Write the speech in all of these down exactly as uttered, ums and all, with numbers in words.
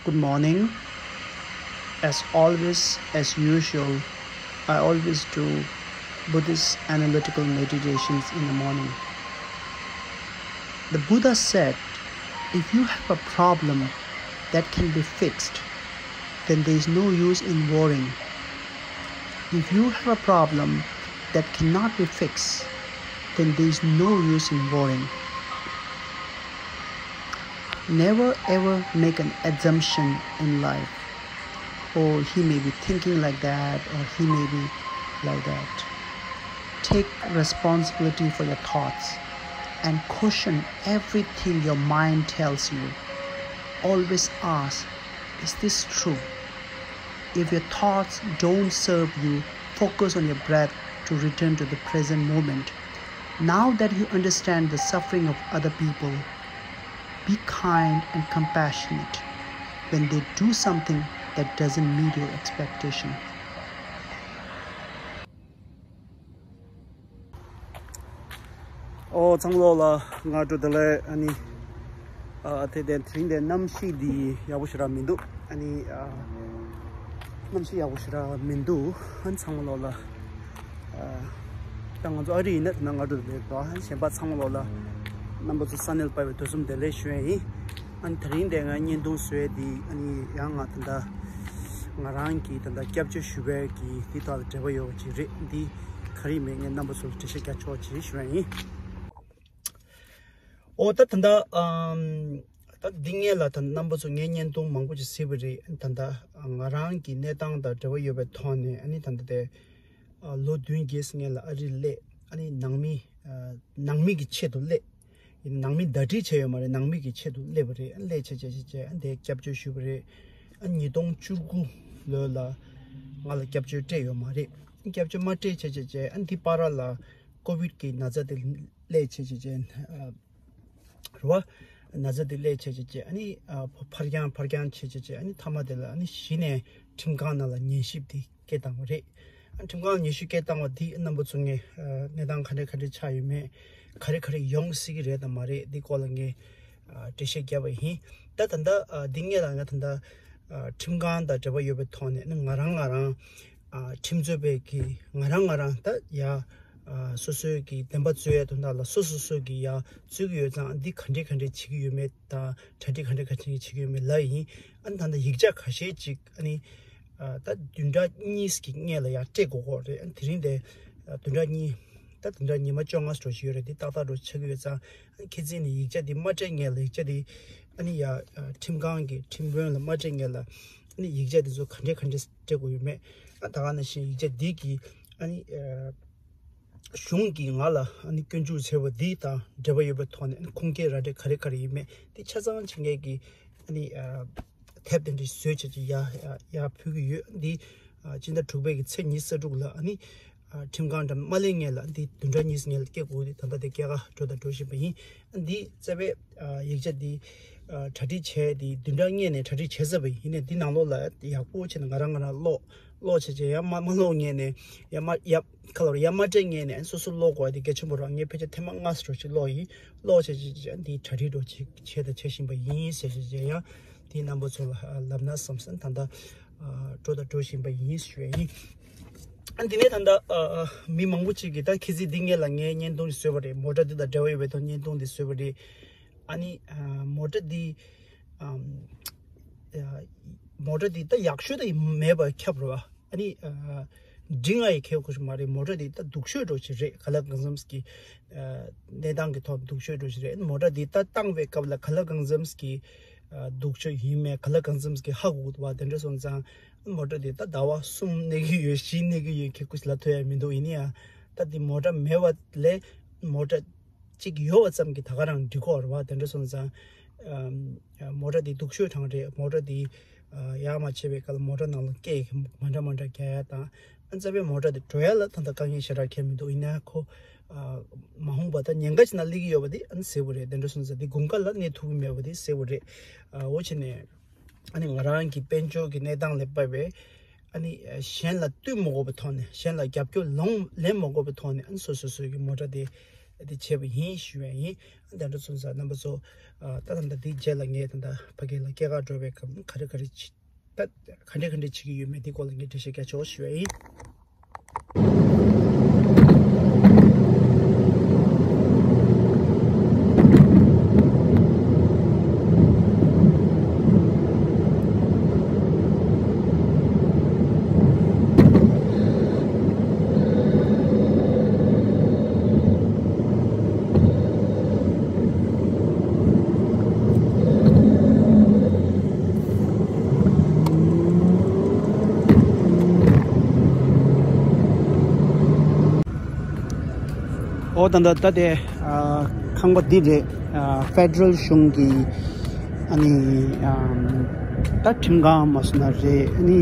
Good morning. As always, as usual, I always do Buddhist analytical meditations in the morning. The Buddha said, if you have a problem that can be fixed, then there is no use in worrying. If you have a problem that cannot be fixed, then there is no use in worrying. Never ever make an assumption in life. Oh, he may be thinking like that, or he may be like that. Take responsibility for your thoughts and question everything your mind tells you. Always ask, is this true? If your thoughts don't serve you, focus on your breath to return to the present moment. Now that you understand the suffering of other people, be kind and compassionate when they do something that doesn't meet your expectation. ཨོ་ཚང་མ་ལོག་ལ་སྔ་དྲོ་བདེ་ལེགས། ཨ་ནི་ཨ་དེ་དེ་དེ་རིང་དེ་གནམ་གཤིས་འདི་ཡག་པོ་ཞེ་དྲག་མི་འདུག་ཨ་ནི་ཨ་གནམ་གཤིས་ཡག་པོ་ཞེ་དྲག་མི་འདུག་ཨ་ནི་ཚང་མ་ལོག་ལ་ཨ་ད་ང་ཚོ་ཨ་རི་ཡིན་ན་དེ་ན་སྔ་དྲོ་བདེ་ལེགས་དང་། ཨ་ནི་གཞན་པ་ཚང་མ་ལོག་ལ་རྣམ་པ་ཚོ་ས་གནས་ལ་ཕེབས་པའི་དུས་གསུམ་བདེ་ལེགས་ཞུ་ཡ་ཡིན། ཨ་ནི་དེ་རིང་དེ་ང་བརྙན་ཐུང་བཟོས་དེ་ཨ་ནི་ཡང་ང་ད་ལྟ་ང་རང་གིས་ད་ལྟ་སྐྱབས་བཅོལ་ཞུ་བའི་གི་དེ་དག་ལ་འབྲེལ་བ་ཡོད་པ་ཅིག་རེད། འདི་ག་རེ་ཡིན་མིན་ངས་རྣམ་པ་ཚོ་ལ་འགྲེལ་བཤད་རྒྱག་ཆོག་ཅིག་ཞུ་ཡ་ཡིན། ཨོ་ད་ད་ལྟ་ཨམ་ད་འདི་སྔོན་ལ་ད་རྣམ་པ་ཚོ་ངའི་བརྙན་ཐུང་མང་པོ་ཅིག་གཟིགས་པ་རེད། ད་ལྟ་ང་རང་གི་གནས་སྟངས་དང་འབྲེལ་བ་ཡོད་པའི་ཐོག་ནས་ཨ་ནི་ད་ལྟ་དེ་ཨ་ལོ་བདུན་བརྒྱད་སྔོན་ལ་ཨ་རིར་སླེབས། ཨ་ནི་ནང་མི་ཨ་ནང་མི་གི་ཆེད་དུ་སླེབས། ཡིན་ནང་མི་ཟླ་སྒྲིལ་བྱས་ཡོད་མ་རེད། ནང་མི་གི་ཆེད་དུ་སླེབས་པ་རེད། ཨ་སླེབས་བྱས་བྱས་བྱས་བྱས་ཨ་འདིར་སྐྱབས་བཅོལ་ཞུས་པ་རེད། ཨ་ཉིས་སྟོང་བཅུ་དགུ་ལོ་ལ་ང་ལ་སྐྱབས་བཅོལ་སྤྲད་ཡོད་མ་རེད། སྐྱབས་བཅོལ་མ་སྤྲད་བྱས་བྱས་བྱས་ཨ་འདི་བར་ལ་ཀོ་བིད་ཀྱི་ན་ཚ་དེ་སླེབས་བྱས་བྱས་བྱས་ཨ་རེད་བ། ན་ཚ་དེ་སླེབས་བྱས་བྱས་བྱས་ཨ་ནི་ཨ་ཕར་འགྱངས་ཕར་འགྱངས་བྱས་བྱས་བྱས་ཨ་ནི་མཐའ་མ་དེ་ལ་ཨ་ནི་གཞི་ནས་ཁྲིམས་ཁང་ནང་ལ་ཉན་ཞིབ་དེ་སྐད་བཏང་བ་རེད། ཨ་ཁྲིམས་ཁང་ཉེ་ཤོས་སྐད་བཏང་བ་འདི་རྣམ་པ་ཚོ་ངས་ཨ་གནས་སྟངས་ག་འདྲ་ག་འདྲ་ཆགས་ཡོད་མེད། ག་རེ་ག་རེ་ཡོང་སྲིད་ཀྱི་རེད་དང་མ་རེད། འདི་སྐོར་ལ་ངས་ཨ་འགྲེལ་བཤད་བརྒྱབ་པ་ཡིན། ད་ད་ལྟ་ཨ་འདི་སྔོན་ལ་ང་ད་ལྟ་ཨ་ཁྲིམས་ཁང་དང་འབྲེལ་བ་ཡོད་པའི་ཐོག་ནས་ང་རང་ང་རང་ཨ་ཁྲིམས་རྩོད་པའི་གི་ང་རང་ང་རང་ད་ཡ་ཨ་སོ་སོའི་གི་བདེན་པ་རྩོད་ཡའི་དོན་དག་ལ་སོ་སོ་སོ་གི་ཡ་རྩོད་ཀྱི་ཡོད་ཙང་འདི་ག་འདྲས་ག་འདྲས་བྱེད་ཀྱི་ཡོད་མེད་དང་གྲ་སྒྲིག་ག་འདྲས་ག་འདྲས་བྱེད་ཀྱི་ཡོད་མེད་ལབ་ཡིན། ཨ་ནི་ད་ལྟ་ཡིག་ཆ་ཁ་ཤས་ཅིག་ཨ་ནི། ཨ་ད་བདུན་ཕྲག་གཉིས་ཀྱི་སྔོན་ལ་ཡར་སྤྲད་དགོས་ཀྱི་རེད། ཨ་དེ་རིང་དེ་ཨ་བདུན་ཕྲག་གཉིས། ད་བདུན་ཕྲག་ཉི་མ་བཅོ་ལྔ་འགྲོ་བཞིན་ཡོད་རེད། འདི་ཏག་ཏག་འགྲོ་ཆགས་ཀྱི་ཡོད་ཙང་ཨ་ཁྱེད་ཚོས་ནི་ཡིག་ཆ་འདི་མ་སྤྲད་སྔོན་ལ་ཡིག་ཆ་འདི་ཨ་ནི་ཡ་ཨ་ཁྲིམས་ཁང་གི་ཁྲིམས་དཔོན་ལ་མ་སྤྲད་སྔོན་ལ་ཨ་ནི་ཡིག་ཆ་འདི་ཚོ་ག་འདྲས་ག་འདྲས་སྤྲད་དགོས་ཡོད་མེད། ཨ་ད་ག་ནང་བཞིན་ཡིག་ཆ་འདི་གི་ཨ་ནི་ཨ་གཞུང་གིས་ང་ལ་ཨ་ནི་སྐྱོན་འཛུགས་བྱས་པ་འདི་དང་འབྲེལ་བ་ཡོད་པའི་ཐོག་ནས་ཨ་ནི་ཁུངས་སྐྱེལ་ར་སྤྲོད་ག་རེ་ག་རེ་ཡིན་མེད་འདི་ཆ་ཚང་བྱེད་མཁན་གྱི་ཨ་ནི་ཨ་དེབ་དེ་འདྲ་བཟོས་བྱས་ཀྱི་ཡར་ཡར་ཡར་ཕུལ་གྱི་ཡོད། འདི་ཨ་སྤྱི་ཟླ་དྲུག་པའི་གི་ཚེས་ཉི་ཤུ་རྩ་དྲུག་ལ་ཨ་ནི་ཨ་ཁྲིམས་ཁང་འགྲམ་མ་སླེབས་སྔོན་ལ་འདི་བདུན་ཕྲག་གཉིས་སྔོན་ལ་སྐྱེལ་དགོས། འདི་ད་ལྟ་དེ་སྐྱེལ་ག་འགྲོ་དང་འགྲོ་བཞིན་པ་ཡིན། ཨ་འདི་རྩ་བའི་ཨ་ཡིག་ཆ་འདི་ཨ་གྲ་སྒྲིག་བྱས་འདི་བདུན་ཕྲག་སྔོན་ནས་གྲ་སྒྲིག་བྱས་ཚར་བ་ཡིན། ཡིན་ནའི་འདི་ནང་ལོགས་ལ་ཡག་པོ་བྱས་ནས་ང་རང་ང་རང་ཀློག་ཀློག་བྱས་བྱས་ཡར་མ་མ་ཀློག་སྔོན་ནས་ཡར་མ་ཡར་ཁ་ལོར་ཡར་མ་སྤྲད་སྔོན་ནས་ཨ་སོ་སོ་ཀློག་དགོས་འདི་གལ་ཆེན་པོ་རེད། ངས་ཕལ་ཆེར་ཐེངས་མ་ལྔ་ཙམ་ཞིག་ཀློག་ཡིན། ཀློག་བྱས་བྱས་བྱས་འདི་གྲ་སྒྲིག་འགྲོ་བྱས་བྱས་དང་བྱེད་བཞིན་པ་ཡིན་ཟེར་བྱས་བྱས་ཡང་འདི་རྣམ་པ་ཚོ་ལ་ལབ་ན་བསམ་སོང་། ད་ལྟ་འགྲོ་དང་འགྲོ་བཞིན་པ་ཡིན་ཞུ་ཡ་ཡིན། ཨ་འདི་ནས་ད་ལྟ་མི་མང་པོ་ཅིག་གིས་ད་ཁྱེད་ཚོས་འདི་སྔོན་ལ་ངས་བརྙན་ཐུང་ཞིག་བཟོས་པ་རེད། མོ་ཊ་འདི་དང་འབྲེལ་བ་ཡོད་པའི་ཐོག་བརྙན་ཐུང་འདི་བཟོས་པ་རེད། ཨ་ནི་མོ་ཊ་འདི་མོ་ཊ་འདི་ད་ཡག་ཤོས་ད་མེད་པ་ཁྱབ་རེད་བ། ཨ་ནི་འགྲིག་ང་ཡི་ཁེ་ཁུ་ཞིག་མ་རེད། མོ་ཊ་འདི་ད་སྡུག་ཤོས་འགྲོ་ཞིག་རེད། ག་ལ་གང་འཚམས་ཀྱི་གནས་སྟངས་ཀྱི་ཐོག་སྡུག་ཤོས་འགྲོ་ཞིག་རེད། མོ་ཊ་འདི་ད་བཏང་བའི་སྐབས་ལ་ག་ལ་གང་འཚམས་ཀྱི་སྡུག་ཤོས་ཡིན་མེད་ག་ལ་གང་འཚམས་ཀྱི་ཧ་གོ་གི་འདུག་བ། དེ་འདྲ་སོང་ཙང་མོ་ཊ་འདི་ད་ཟླ་བ་གསུམ་གནས་ཀྱི་ཡོད་བཞི་གནས་ཀྱི་ཡོད་ཁེ་ཁུ་ཞིག་ལ་ཐོས་ཡ་མི་འདུག་ཡིན་ན་ཡང་ད་འདི་མོ་ཊ་མེད་བ་ལས་མོ་ཊ་གཅིག་ཡོད་པ་ཙམ་གྱིས་ད་ག་རང་འགྲིག་གོ་རེད་བ། དེ་འདྲ་སོང་ཙང་ཨམ་མོ་ཊ་འདི་སྡུག་ཤོས་གྲངས་རེད། མོ་ཊ་འདི་ཨ་ཡར་མར་ཕྱིན་པའི་སྐབས་ལ་མོ་ཊ་ནང་ལ་སྐད་མ་འདྲ་མ་འདྲ་རྒྱག་ཡ་དང་ཨ་རྩ་བའི་མོ་ཊ་འདི་འགྲོ་ཡ་ལ་ད་ལྟ་དཀའ་ངལ་ཞེ་དྲག་འཁྱེར་མི་འདུག་ཡིན་ན་ཁོ་ཨ་མ་འོངས་པ་ད་ཉེན་ཁ་ཅིག་ནང་སླེབས་ཀྱི་ཡོད་པ་འདི་ཨ་ནི་གསལ་པོ་རེད། དེ་འདྲ་སོང་ཙང་འདི་དགུན་ཁ་ལ་གནས་ཐུབ་ཀྱི་མེད་པ་འདི་གསལ་པོ་རེད། ཨ་འོ་བྱས་ནས་ཨ་ནི་ང་རང་གི་དཔལ་འབྱོར་གྱི་གནས་སྟངས་ལས་བབས་པའི་ཨ་ནི་གཞན་ལ་བསྟུན་མ་དགོས་པའི་ཐོག་ནས་གཞན་ལ་རྒྱབ་སྐྱོར་ལོང་ལེན་མ་དགོས་པའི་ཐོག་ནས་ཨ་ནི་སོ་སོ་སོ་གི་མོ་ཊ་དེ་ དེ་བྱས་པ་ཡིན་ཞུ་བ་ཡིན། དེ་འདྲ་སོང་ཙང་རྣམ་པ་ཚོ། ཨ་ད་ད་ལྟ་འདི་རྗེས་ལ་ངས་ད་ལྟ་ཕ་གི་ལ་སྐྱེས་སྐར་འགྲོ་བའི་སྐབས་ག་རེ་ག་རེ་བྱེད། ད་ག་འདྲ་ག་འདྲ་བྱེད་ཀྱི་ཡོད་མེད་འདི་སྐོར་ལ་ངས་འགྲེལ་བཤད་རྒྱག་ཆོག་ཞུ་བ་ཡིན། ཨོ་ད་ད་ད་དེ་ཨ་ཁང་པ་འདི་རེད། ཨ་ཕེ་ཌ་རལ་གཞུང་གི་ཨ་ནི་ཨམ་ད་ཁྲིམས་ཁང་མ་སོང་ན་རེད། ཨ་ནི་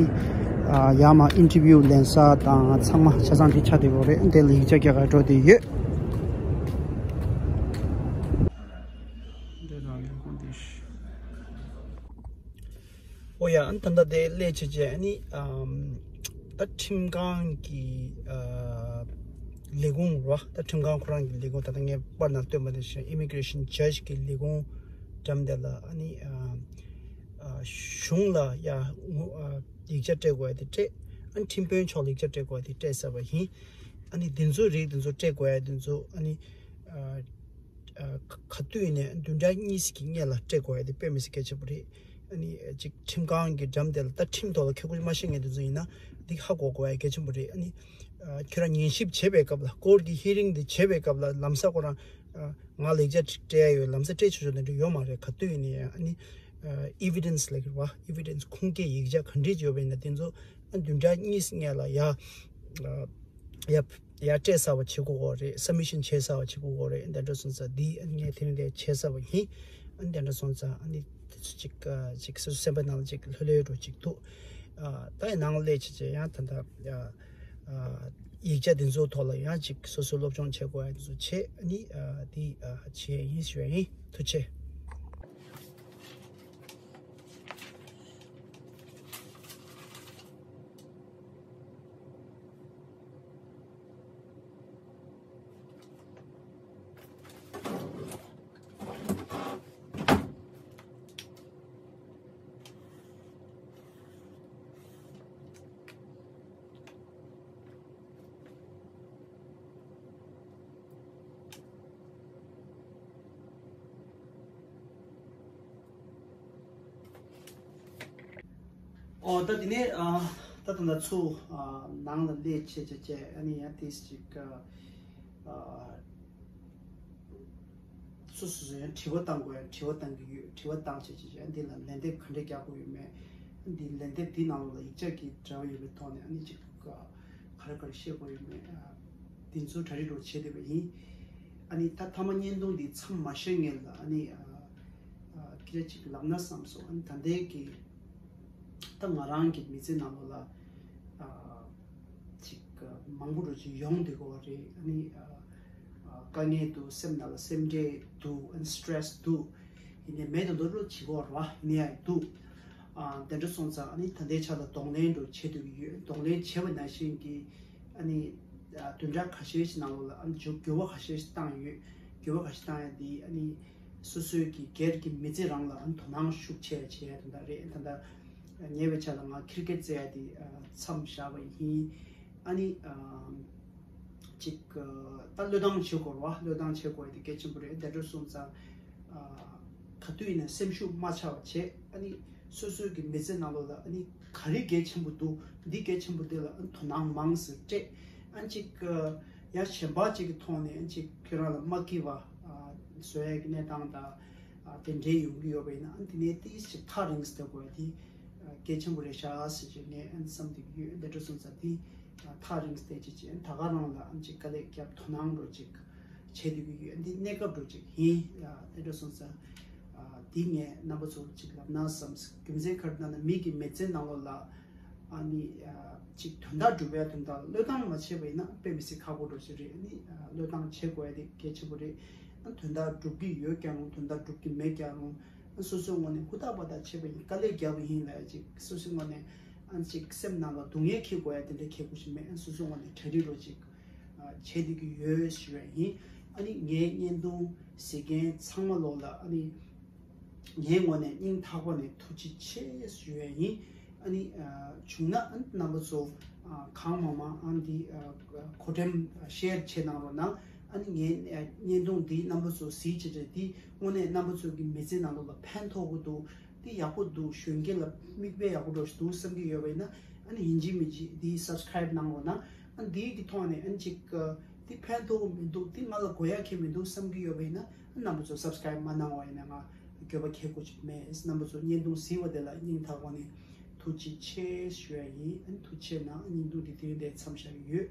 ཨ་ཡར་མར་ཨིན་ཊར་བིའུ་ལེན་ས་དང་ཚང་མ་ཆ་ཚང་དེ་ཆགས་བསྡད་ཡོད་རེད། དེ་ལ་ཡིག་ཆ་རྒྱག་གར་འགྲོ་བསྡད་ཡོད། འདི་རང་ལས་ཁུངས་འདི། ཨོ་ཡ། ཨ་ནི་ད་ལྟ་དེ་སླེབས་བྱས་བྱས་ཨ་ནི་ཨམ་ད་ཁྲིམས་ཁང་གི་ཨ་ལས་ཁུངས་རོ། ད་ཁྲིམས་ཁང་ཁོ་རང་གི་ལས་ཁུངས། ད་ལྟ་ངས་པར་ནང་སྟོན་པ་དེ་བཞིན་ཨི་མི་གྷི་རེ་ཤན་ཇཇ་གི་ལས་ཁུངས་འགྲམ་དེ་ལ་ཨ་ནི་ཨ་ཨ་གཞུང་ལ་ཡ་ངོ་ཨ་ཡིག་ཆ་སྤྲད་དགོས་ཡ་དེ་སྤྲད། ཨ་ནི་ཁྲིམས་དཔོན་མཆོག་ལ་ཡིག་ཆ་སྤྲད་དགོས་ཡ་དེ་སྤྲད་ཚར་བ་ཡིན། ཨ་ནི་དེ་ཚོ་རིགས་དེ་ཚོ་སྤྲད་དགོས་ཡ་དེ་ཚོ་ཨ་ནི་ཨ། ཨ་ག་ག་དུས་ནས་བདུན་ཕྲག་གཉིས་ཀྱི་སྔོན་ལ་སྤྲད་དགོས་ཡ་དེ་དཔེ་མི་སྲིད་གལ་ཆེན་པོ་རེད། ཨ་ནི་ཅིག་ཁྲིམས་ཁང་གི་འགྲམ་དེ་ལ་ད་ཁྲིམས་ཐོག་ལ་ཁྱད་མཁས་མ་ཤེས་མཁན་དེ་ཚོ་ཡིན་ན་འདི་ཧ་གོ་དགོས་ཡ་གལ་ཆེན་པོ་རེད། ཨ་ནི་ཨ་ཁྱོད་རང་ཉན་ཞིབ་བྱེད་པའི་སྐབས་ལ་ཀོར་གི་ཧི་རིང་དེ་བྱེད་པའི་སྐབས་ལ་ལམ་སང་ཁོ་རང་ཨ་ང་ལེགས་ཆ་སྤྲད་ཡ་ཡོད། ལམ་སང་སྤྲད་ཆོག་ཆོག་དེ་འདྲ་ཡོད་མ་རེད། ག་དུས་ཡིན་ནའི་ཨ་ནི་ཨ་ཨི་ཝི་ཌེན་སི་ལབ་ཀྱི་རེད་བ། ཨི་ཝི་ཌེན་སི་ཁུངས་སྐྱེལ་ཡིག་ཆ་ག་འདྲས་ཡོད་པ་ཡིན་ན་དེ་ཚོ་ཨ་བདུན་ཕྲག་གཉིས་སྔོན་ལ་ཡ་ཨ་ཡ། ཡར་སྤྲད་ཚར་བ་བྱེད་དགོས་རེད། སབ་མི་ཤན་བྱས་ཚར་བ་བྱེད་དགོས་རེད། དེ་འདྲ་སོང་ཙང་འདི་ཨ་ནི་ངས་དེ་རིང་དེ་བྱས་ཚར་བ་ཡིན། ཨ་ནི་དེ་འདྲ་སོང་ཙང་ཨ་ནི་དེ་ཚོ་ཅིག་ཨ་ཅིག་སོ་སོ་སེམས་པ་ནང་ལ་ཅིག་ལྷོད་ལྷོད་འདྲ་ཅིག་འདུག་ཨ་ད་ཡང་ནང་ལ་སླེབས་བྱས་བྱས་ཡང་ད་ལྟ་ཨ་ཨ་ཡིག་ཆ་དེ་ཚོའི་ཐོག་ལ་ཡང་ཅིག་སོ་སོ་སློབ་སྦྱོང་བྱེད་དགོས་ཡ་དེ་ཚོ་བྱས། ཨ་ནི་ཨ་འདི་ཨ་བྱས་ཡིན་ཞུ་ཡ་ཡིན། ཐུགས་རྗེ་ཆེ། ཨོ་ད་དེ་ནས་ཨ་ད་ད་ང་ཚོ་ཨ་ནང་ལ་སླེབས་བྱས་བྱས་བྱས་ཨ་ནི་ཡང་ཏིས་ཅིག་ཨ་སོ་སོ་སོ་ཡང་དྲི་བ་བཏང་དགོས་ཡང་དྲི་བ་བཏང་གི་ཡོད། དྲི་བ་བཏང་བྱས་བྱས་བྱས་འདི་ལ་ལན་འདེབས་ག་འདྲས་རྒྱག་དགོས་ཡོད་མེད། འདི་ལན་འདེབས་འདི་ནང་ལོགས་ལ་ཡིག་ཆ་གི་འབྲེལ་བ་ཡོད་པའི་ཐོག་ནས་ཨ་ནི་ཅིག་ག་རེ་ག་རེ་བཤད་དགོས་ཡོད་མེད་ཨ་འདི་ཚོ་གྲ་སྒྲིག་རོགས་བྱས་བསྡད་པ་ཡིན། ཨ་ནི་ད་མཐའ་མ་བརྙན་ཐུང་འདི་མཚམས་མ་བཞག་སྔོན་ལ་ཨ་ནི་ཨ་ཨ་སྐད་ཆ་ཅིག་ལབ་ན་བསམ་སོང་། ཨ་ནི་ད་ལྟའི་གི་ད་ང་རང་གི་མི་ཚེ་ནང་ལོགས་ལ་ཨ་ཅིག་མང་པོ་འདྲ་ཅིག་ཡོང་བསྡད་ཀྱི་ཡོད་རེད། ཨ་ནི་ཨ་ཨ་དཀའ་ངལ་འདུག་སེམས་ནང་ལ་སེམས་ཁྲལ་འདུག་ཨ་ནི་སི་ཊེ་རེ་སི་འདུག་ཡིན་ནའི་མེད་དུ་འགྲོ་རོགས་བྱེད་ཀྱི་ཡོད་རེད་བ། ཡིན་ནའི་ཡང་འདུག་ཨ་དེ་འདྲ་སོང་ཙང་ཨ་ནི་ད་ལྟའི་ཆ་ལ་གདོང་ལེན་འདྲ་བྱེད་སྡོད་ཀྱི་ཡོད། གདོང་ལེན་བྱས་པ་ནང་བཞིན་གྱི་ཨ་ནི་ཨ་བདུན་ཕྲག་ཁ་ཤས་ཤིག་ནང་ལོགས་ལ་ཨ་ནི་འགྱུར་འགྱུར་བ་ཁ་ཤས་ཤིག་བཏང་ཡོད། འགྱུར་བ་ཁ་ཤས་བཏང་ཡ་དེ་ཨ་ནི་སོ་སོའི་གི་སྒེར་གྱི་མི་ཚེ་རང་ལ་ཨ་ནི་དོ་སྣང་ཤུགས་ཆེ་བྱེད་ཡ་དེ་འདྲ་རེད། ད་ལྟ་ཉེ་བའི་ཆར་ལ་ང་ཁིར་ཀེ་ཊི་རྩེ་ཡ་དེ་མཚམས་བཞག་པ་ཡིན། ཨ་ནི་ཅིག་ད་བློས་བཏང་བྱེད་དགོས་རེད་བ། བློས་བཏང་བྱེད་དགོས་ཡ་དེ་གལ་ཆེན་པོ་རེད། དེ་འདྲ་སོང་ཙང་ག་དུས་ཡིན་ན་སེམས་ཤུགས་མ་ཆག་པ་བྱེད། ཨ་ནི་སོ་སོའི་གི་མི་ཚེ་ནང་ལོགས་ལ་ཨ་ནི་ག་རེ་གལ་ཆེན་པོ་འདུག་འདི་གལ་ཆེན་པོ་འདི་ལ་ཨ་ནི་དོ་སྣང་མང་ཙམ་སྤྲད། ཨ་ནི་ཅིག་ཡང་གཞན་པ་ཅིག་གི་ཐོག་ནས་ཅིག་ཁྱོད་རང་ལ་མ་སྐྱིད་པ་བཟོ་ཡ་གི་གནས་སྟངས་དང་དེ་འདྲའི་ཡོང་གི་ཡོད་པ་ཡིན་ན་ཨ་ནི་དེ་ནས་ཏིས་ཅིག་ཐག་རིང་ཙམ་བསྡད་དགོས་ཡ་དེ་གལ་ཆེན་པོ་རེད་ཤག་ཟེར་བྱས་ངས་ཨ་ནི་བསམ་བསྡད་ཀྱི་ཡོད། འདི་འདྲ་སོང་ཙང་དེ་ཐག་རིང་ཙམ་བསྡད་བྱས་ཅིག་ད་ག་རང་ལ་ཨ་ནི་ཅིག་དཀའ་ལས་བརྒྱབ་དོ་སྣང་འདྲ་ཅིག་བྱེད་སྡོད་ཀྱི་ཡོད། འདི་གནས་སྐབས་འདྲ་ཅིག་ཡིན། དེ་འདྲ་སོང་ཙང་འདི་ངས་རྣམ་པ་ཚོར་ཅིག་ལབ་ན་བསམ། རྒྱུ་མཚན་ག་རེ་ལབ་ན་མི་གི་མི་ཚེ་ནང་ལོགས་ལ་ཨ་ནི་ཅིག་དོན་དག་སྒྲུབ་ཡ་དོན་དག་བློས་བཏང་མ་བྱས་པ་ཡིན་ན་དཔེ་མི་སྲིད་ཁག་པོ་འདྲ་ཅིག་རེད། ཨ་ནི་བློས་བཏང་བྱེད་དགོས་ཡ་དེ་གལ་ཆེན་པོ་རེད། དོན་དག་སྒྲུབ་ཀྱི་ཡོད་ཀྱང་རུང་དོན་དག་སྒྲུབ་ཀྱི་མེད་ཀྱང་རུང་སོ་སོའི་ངོས་ནས་ཧུར་ཐག་པ་ཐག་བྱས་པ་ཡིན། དཀའ་ལས་བརྒྱབ་པ་ཡིན་ལབ་ཡ་ཅིག་སོ་སོའི་ངོས་ནས་ཨ་ནི་ཅིག་སེམས་ནང་ལ་སྡུག་བསྔལ་འཁྱེར་དགོས་ཡ་དེ་འདྲ་འཁྱེར་དགོས་ཤིག་མེད། ཨ་ནི་སོ་སོའི་ངོས་ནས་གྲ་སྒྲིག་འདྲ་ཅིག་བྱེད་སྡོད་ཀྱི་ཡོད་ཞུ་ཡ་ཡིན། ཨ་ནི་ངའི་བརྙན་ཐུང་གཟིགས་མཁན་ཚང་མ་ལོག་ལ་ཨ་ནི་ངའི་ངོས་ནས་སྙིང་ཐག་པ་ནས་ཐུགས་རྗེ་ཆེ་ཞུ་ཡ་ཡིན། ཨ་ནི་ཨ་བྱུང་ན་ཨ་ནི་རྣམ་པ་ཚོ་ཨ་གང་མང་མང་ཨ་ནི་འདི་ཨ་གོ་འགྲེམས་ཤེར་བྱེད་གནང་རོགས་གནང་། ཨ་ནི་ངའི་ཨ་བརྙན་ཐུང་འདི་རྣམ་པ་ཚོ་གཟིགས་བྱས་བྱས་འདི་དངོས་གནས་རྣམ་པ་ཚོ་གི་མི་ཚེ་ནང་ལོགས་ལ་ཕན་ཐོགས་ཀྱི་འདུག་འདི་ཡག་པོ་འདུག་གཞོན་སྐྱེས་ལ་མིག་དཔེ་ཡག་པོ་འགྲོ་ཞིག་འདུག་བསམ་གྱི་ཡོད་པ་ཡིན་ན། ཨ་ནི་ཡིན་གཅིག་མིན་གཅིག་འདི་སབ་སི་ཀ་རེབ་གནང་རོགས་གནང་། ཨ་ནི་འདི་གི་ཐོག་ནས་ཨ་ནི་ཅིག་ཨ་འདི་ཕན་ཐོགས་ཀྱི་མི་འདུག་འདི་ང་ལ་དགོས་ཡག་གི་མི་འདུག་བསམ་གྱི་ཡོད་པ་ཡིན་ན། ཨ་ནི་རྣམ་པ་ཚོ་སབ་སི་ཀ་རེབ་མ་གནང་བ་ཡིན་ན་ང་འགྱོད་པ་ཁེགས་དགོས་ཅིག་མེད། རྣམ་པ་ཚོ་བརྙན་ཐུང་གཟིགས་པ་དེ་ལ་སྙིང་ཐག་པ་ནས་ཐུགས་རྗེ་ཆེ་ཞུ་ཡ་ཡིན། ཨ་ནི་ཐུགས་རྗེ་གནང་། བརྙན་ཐུང་འདི་དེ་འདྲ་མཚམས་བཞག་གི་ཡོད།